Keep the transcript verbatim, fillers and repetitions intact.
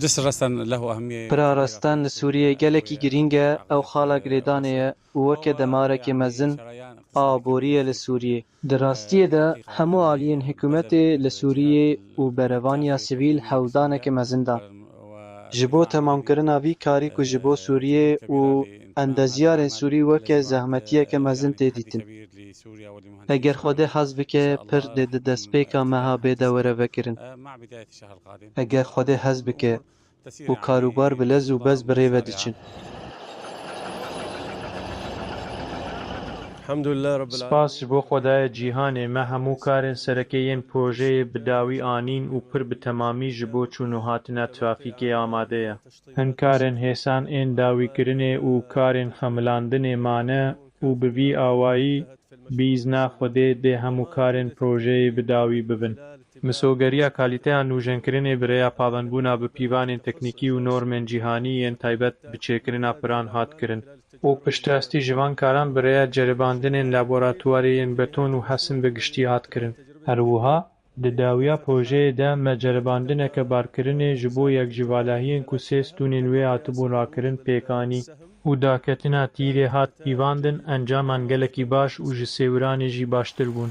جسر رستن له أهمية. Pira Resten li Sûriyê gelekî girîng e, ew xala girêdanê ye û weke demarekê mezin a aborî ye li Sûriyê. Di rastiyê de hemû aliyên hikûmetê li Sûriyê û berevaniya sivîl hewldaneke mezin dan ji bo temamkirina vî karî ku ji bo Sûriyê û endezyarên Sûrî weke zehmetiyeke mezin tê dîtin. Eger Xwedê hez bike, pir dê di destpêka meha bê de were vekirin. Eger Xwedê hez bike û karûbar bi lez û bez bi rê ve diçin. Spas ji bo Xwedayê cîhanê, me hemû karên sereke yên projeyê bi dawî anîn û pir bi temamî ji bo çûn û hatina trafîkê amade ye. Hin karên hêsan ên dawîkirinê û karên xemilandinê mane û bi vî awayî, bi îzna Xwedê, dê hemû karên projeyê bi dawî bibin. Misogeriya kalîteya nûjenkirinê bi rêya pabendbûna bi pîvanên teknîkî û normên cîhanî yên taybet bi çêkirina piran hat kirin. Û piştrastî ji van karan bi rêya ceribandinên laboratuwarê yên beton û hesin bi giştî hat kirin. Her wiha, di dawiya projeyê de me ceribandineke barkirinê ji bo yek ji valahiyên ku sê stûnên wê hatibûn rakirin pêk anî û daketina tîrê hat pîvandin, encaman gelekî baş û ji sêwiranê jî baştir bûn.